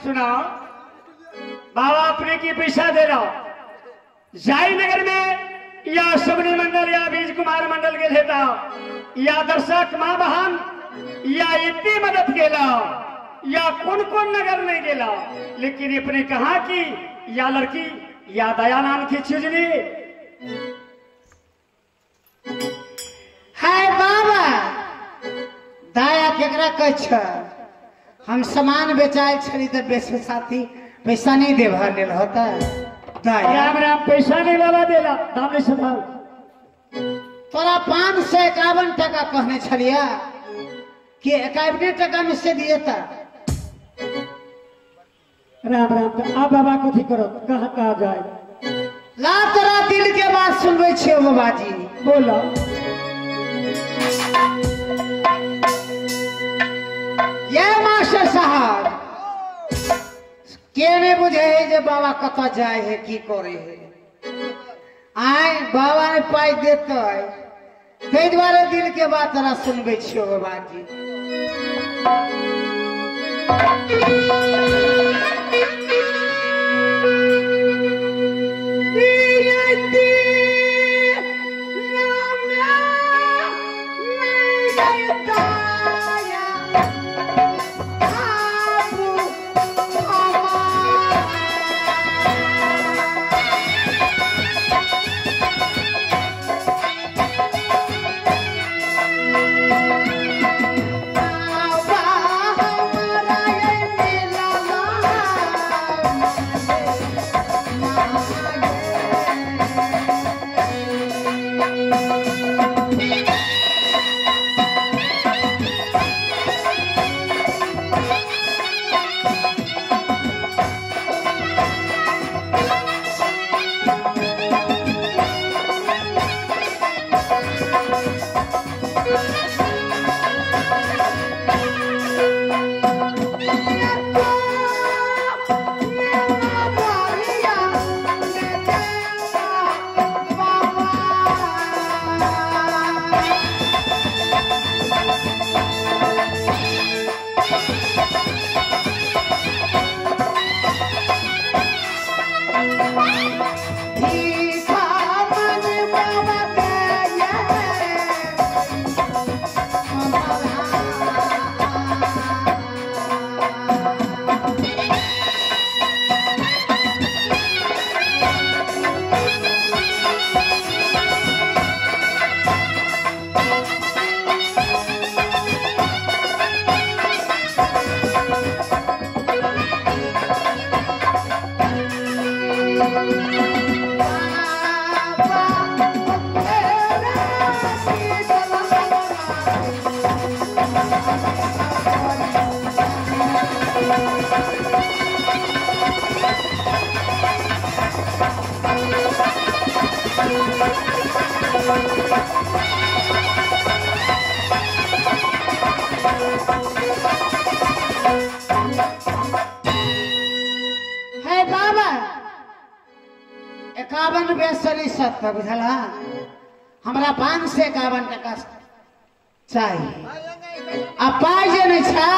सुनाओ बाबा अपने की पैसा दे रहा जाई नगर में या सबनी मंडल या बीज कुमार मंडल के लेता या दर्शक माँ बहन या इतनी मदद केला या कौन कौन नगर नहीं गेला, लेकिन अपने कहा कि या लड़की या दयानान की चुजली। हाय बाबा दया केकरा कहै छ? हम सामान बेचाए छली त बेचे साथी पैसा नहीं देवा लेल होता। राम राम पैसा नहीं बाबा देला दाम नहीं सुधार। तोरा 551 टका कहने छलिया कि 51 टका में से दिए ता। राम राम आप बाबा कथी करो कहाँ कहाँ जाए? ला तोरा दिल के बात सुनबै छियै बाबाजी। बोला ये मास्टर साहब के नहीं बुझे है जे बाबा कत जाए है की करे है। आए बाबा ने पाई देते तै दुआरे दिल के बात तोरा सुनबै छियै बाबाजी। है बाबा 51 रुपया सरी सत्तर बुझला हमरा 551 टका चाहिए। आ पाई जे नहीं छा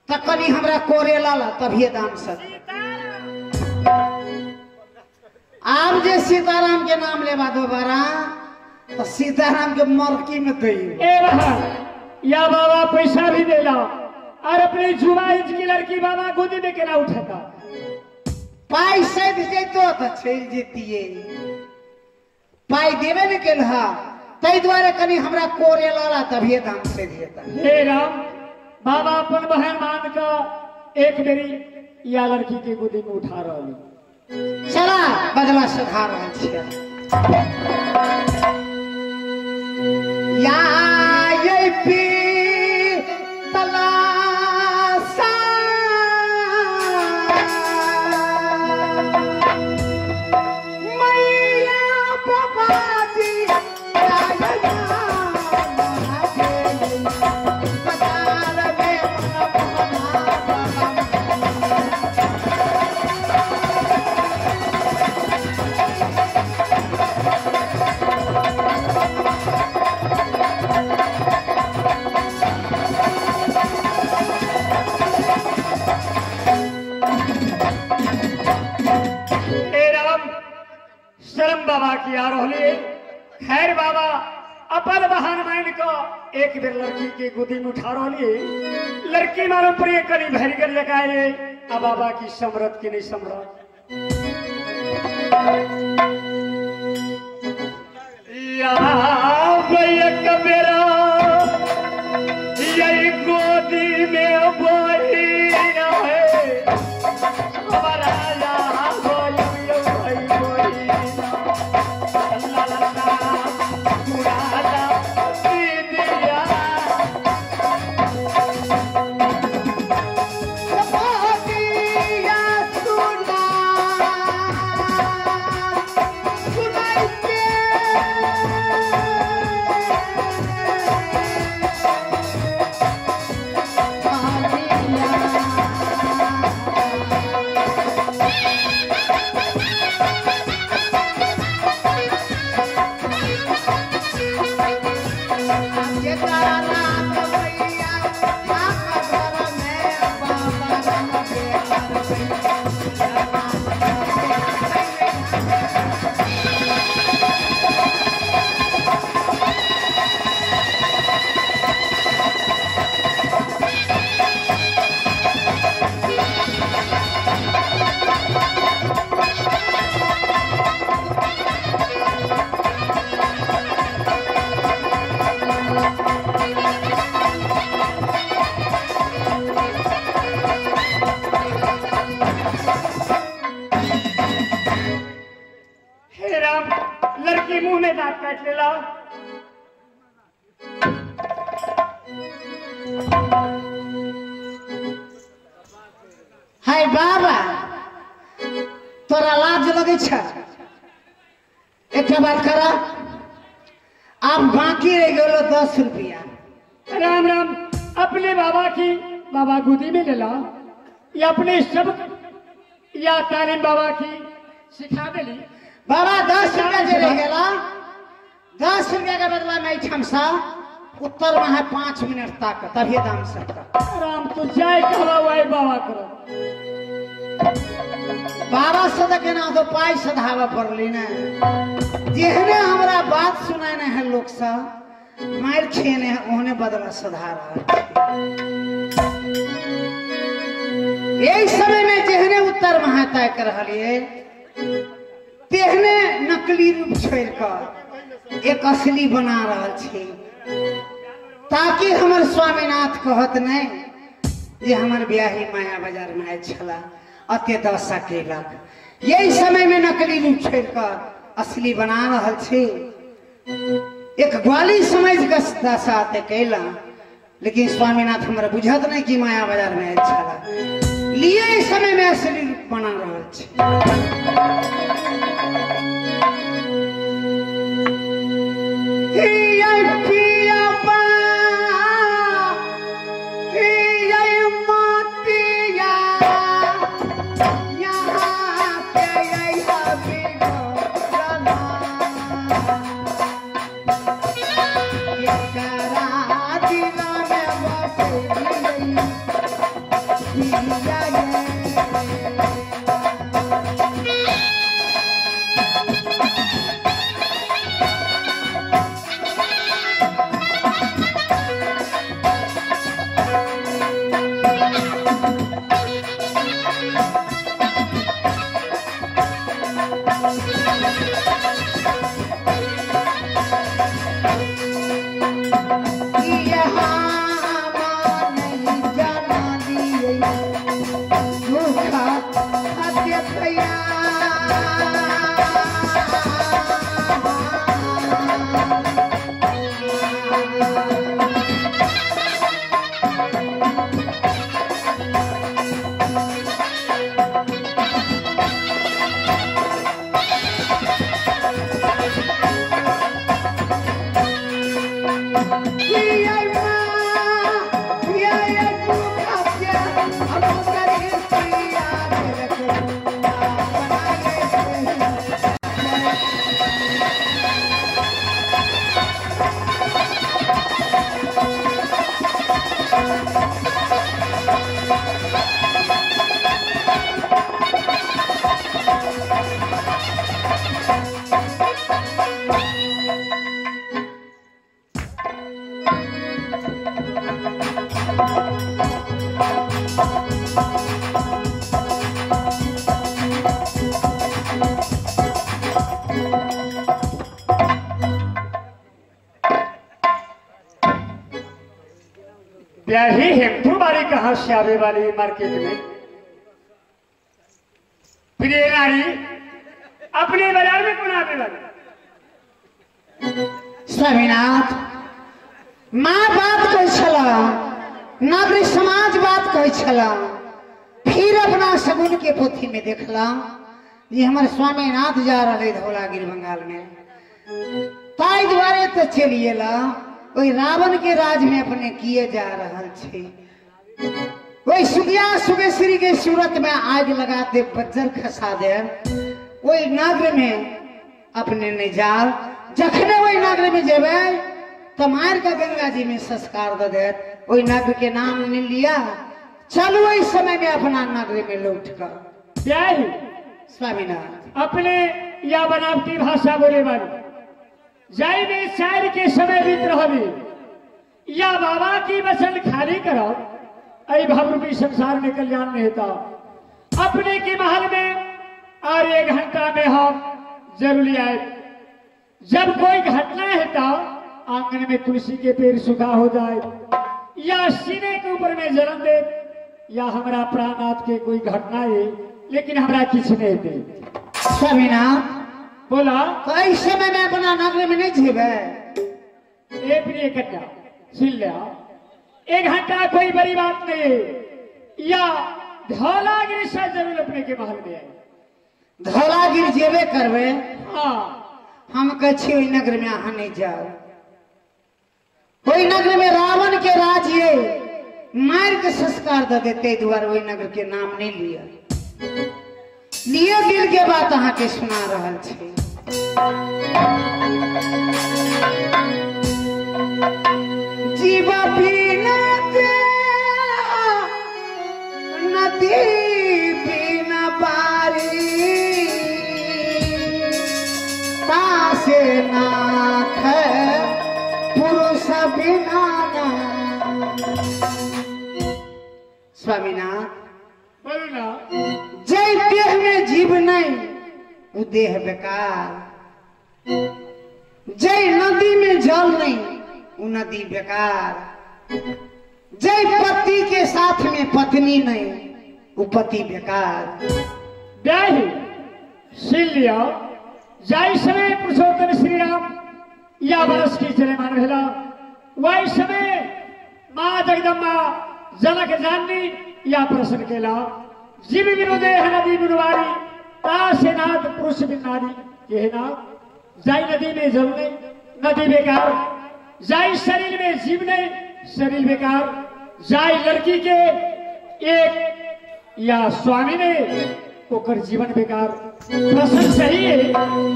त कनी हमरा कोरेला ला तभिए दाम सर। आब जे सीताराम के नाम लेबा दोबारा तो सीताराम के मरकी में दई। ए बहन या बाबा पैसा भी देला और अपने जुआ इंच की लड़की बाबा गोदी में केना उठाता। पाई सैध जैतो तो चलि जैतिए, पाई देबे ने केलहा तै दुआरे कनी हमरा कोरेला ला तभिए दाम से देता। हे राम बाबा अपन बहन मान का एक बेरी या लड़की के गोदी में उठा रहा। चला बदला सुधार रहल छियै। या ये पी तलासा मैया बाबाजी Thank you. कदम बाबा की आ रही। खैर बाबा अपन बहान मान को एक बेर लड़की के गोदी में उठा रही। लड़की मानो प्रिय करी भर कर लगाए अब बाबा की समरत की नहीं समरत। या बेरा यही गोदी में बोई है हमारा हाय बाबा तोरा लाज लगे छ। एक बात करा आप बाकी रह गलो 10 रुपया। राम राम अपने बाबा की बाबा गोदी में ले ला या अपने सब या तालीम बाबा की सिखा देली। बाबा 10 रुपया जे रह गला 10 रुपया के बदला में सा उत्तर में है 5 मिनट तक तभी दाम सकता। राम तो जाए कहवा हुआ बाबा करो। बाबा सदा के ना तो पाई सधावा पड़ली ना जेहने हमरा बात सुनाने है लोग सा मार खेने है ओहने बदला सधा रहा। यही समय में जेहने उत्तर महा तय कर रही तेहने नकली रूप छोड़ कर एक असली बना रहा छे ताकि हमर स्वामीनाथ कहत नहीं जे हमर ब्याही माया बाजार में आयल छला अते दशा केलक। यही समय में नकली रूप छोड़ कर असली बना रहा छे। एक ग्वाली समझ के दशा ते कैला लेकिन स्वामीनाथ हमरा बुझत नहीं कि माया बाजार में आयल छला लिए इस समय में असली रूप बना रहा छे। Yeah. ब्याही हेमपुर बारी कहाँ से आवे वाली मार्केट में? प्रिय नारी अपने बाजार में कौन आवे वाली? स्वामीनाथ माँ बात कहै छला, नागरिक समाज बात कहै छला, फिर अपना सगुन के पोथी में देखला ये हमारे स्वामीनाथ जा रहे धौलागिर बंगाल में, ताहि दुआरे तो चलि एला। ओहि रावण के राज में अपने किए जा रहल छे, वही सुगिया सुगेश्वरी के सूरत में आग लगा दे, बज्जर खसा दे, वही नगर में अपने नहीं जाल। जखने वही नगर में जेबे तो मार के गंगा जी में संस्कार दे देत, वही नगर के नाम नहीं लिया। चलो वही समय में अपना नगर में लौट कर। ब्याही स्वामीनाथ अपने या बनावटी भाषा बोले बारी जाई में चार के समय बीत रही या बाबा की वचन खाली करो, अई भावरूपी संसार में कल्याण नहीं होता। अपने के महल में और एक घंटा में हम जरूरी आए। जब कोई घटना है तो आंगन में तुलसी के पेड़ सूखा हो जाए या सीने के ऊपर में जन्म दे या हमारा प्राणनाथ के कोई घटना है, लेकिन हमारा किसी नहीं दे। स्वामीनाथ बोला तो ऐसे में मैं अपना नगर में नहीं जेबे। ए प्रिय कन्या सुन लिया, एक घंटा कोई बड़ी बात नहीं, या धौलागिरी से जरूर अपने के महल में आए। धौलागिर जेबे करबे? हाँ। हम कहै छी ओहि नगर में अहाँ नहीं जाओ, ओहि नगर में रावण के राज ये मार के संस्कार दे देते, दुआरे ओहि नगर के नाम नहीं लिया। लिए दिल के बात अहाँ के सुना रहल छी। जीवा बिना नदी बिना पारी तासे नाथ पुरुष बिना ना। स्वामीनाथ बोलो ना, जय देह में जीव नहीं वो देह बेकार, जय नदी में जल नहीं वो नदी बेकार, जय पति के साथ में पत्नी नहीं वो पति बेकार। ब्याही सुन लिया, जाय समय पुरुषोत्तम श्री राम या बरस की चले मान भेला, वही समय माँ जगदम्बा जनक जाननी या प्रश्न केला, जीव विरोधे नदी बिनुवारी तासे नाथ पुरुष बिनारी। ये ना जाई नदी में जल नहीं नदी बेकार, जाई शरीर में जीव नहीं शरीर बेकार, जाई लड़की के एक या स्वामी ने ओकर जीवन बेकार। प्रश्न सही है,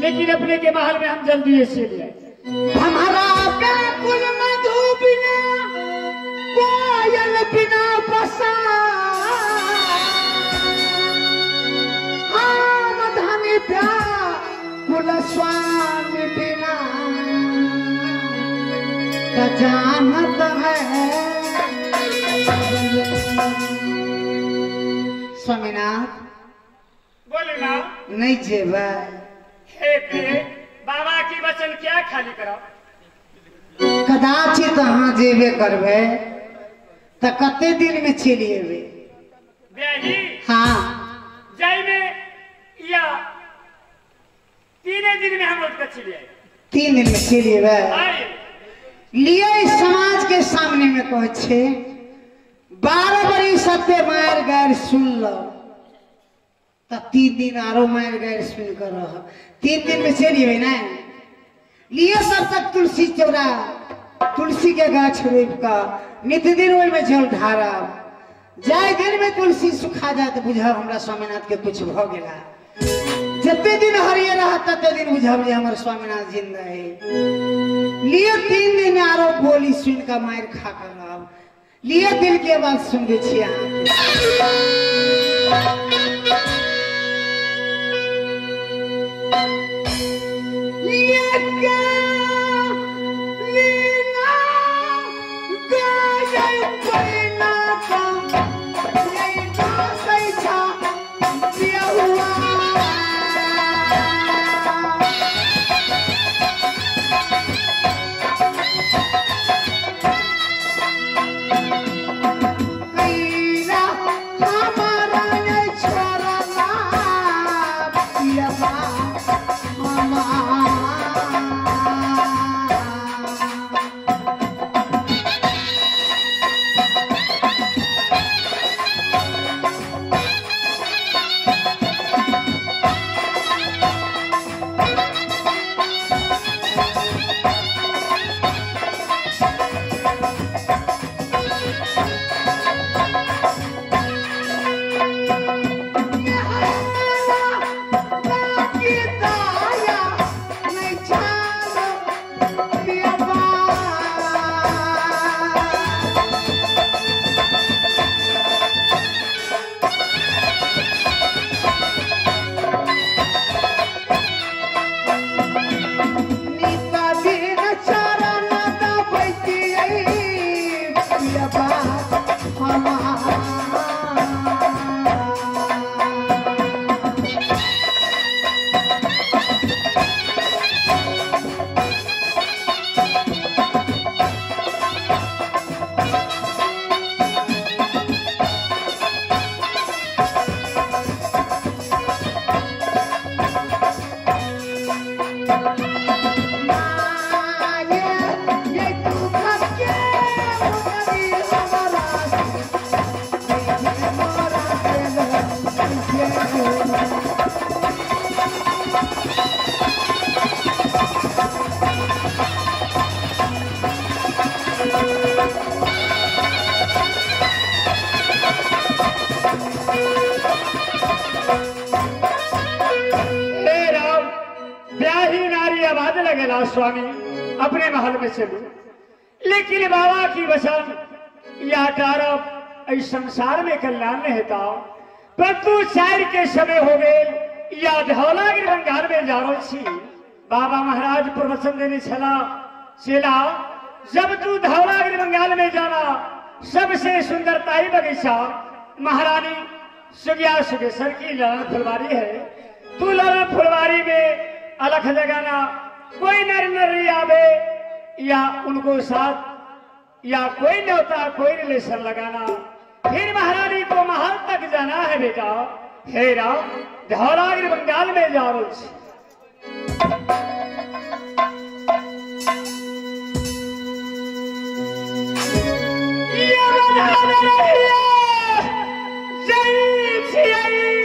लेकिन अपने के महल में हम जल्दी से ले आए। हमारा व्याकुल मधु बिना कोयल बिना बसा, हम धनी व्याकुल स्वामी बिना जानत है। स्वामीनाथ बोले ना नहीं जेबे। हे प्रिय बाबा की वचन क्या खाली करो, कदाचित अहाँ जेबे करबे त कते दिन में चलि एबे? ब्याही हाँ जाई में या 3 दिन में हम लोग चलि आए। 3 दिन में चलि एबे? लिए समाज के सामने में कहै छे 12 बरी सत्य मार गारि सुन लो त 3 दिन आरो मार गारि सुन कर रह, 3 दिन में चलि एबे ना? लिए तब तक तुलसी चौरा तुलसी के गाछ रोपि कऽ नित दिन ओहिमे जल ढारब, जाहि दिन में तुलसी सुखा जात बुझब हमरा स्वामीनाथ के कुछ भऽ गेला। जते दिन हरियर रहत तते दिन बुझब जे हमर स्वामीनाथ जिंदा है। लिए 3 दिन आरो बोली सुन कऽ मारि खा कऽ रहब। लिए दिल के बात सुनबै छी अहाँके। लीना गय पैना का हे राम, ब्याही नारी आवाज लगेला स्वामी अपने महल में चलू, लेकिन बाबा की वचन या टारब इस संसार में कल्याण नहीं होता। परंतु चार के समय हो गए या धौलागिरी बंगाल में जा रही छी। बाबा महाराज प्रवचन देने छला, चेला जब तू धौलागिरी बंगाल में जाना सबसे सुंदरताई बगीचा महारानी सुगिया सुगेश्वर की ललन फुलवारी है। तू ललन फुलवारी में अलख जगाना, कोई नर नरी आवे या उनको साथ या कोई न्योता कोई रिलेशन लगाना, फिर महारानी को महल तक जाना है बेटा। हे राम, धौलागिरी बंगाल में जा रही। जय।